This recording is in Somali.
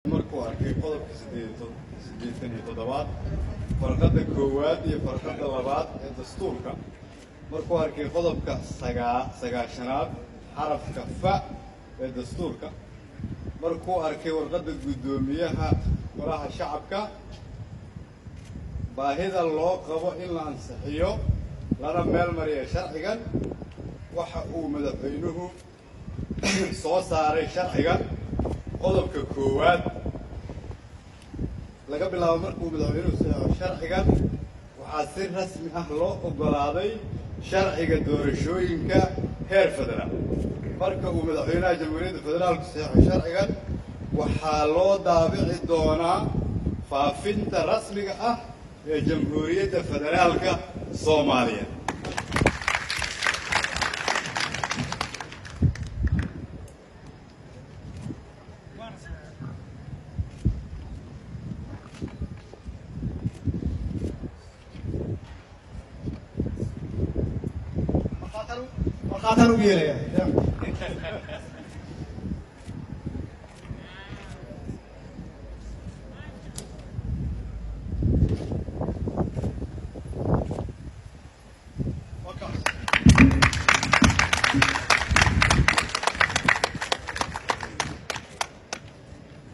Markuu arkay qodobka 87aad farqadda koowaad iyo farqadda labaad ee dastuurka, markuu arkay qodobka 90aad xarafka fa ee dastuurka, markuu arkay warqadda guddoomiyaha Golaha Shacabka, baahida loo qabo in la ansixiyo lana meel mariya sharcigan, waxa uu madaxweynuhu soo saaray sharcigan. Qodobka koowaad: laga bilaabo markuu madaxweynuhu saxeixo sharcigan, waxaa si rasmi ah loo oggolaaday sharciga doorashooyinka heer federaal. Marka uu madaxweynaha Jamhuuriyadda Federaalku saxeixo sharcigan, waxaa loo daabici doonaa faafinta rasmiga ah ee Jamhuuriyadda Federaalka Soomaaliya. Markhaataan ugu yeelaya.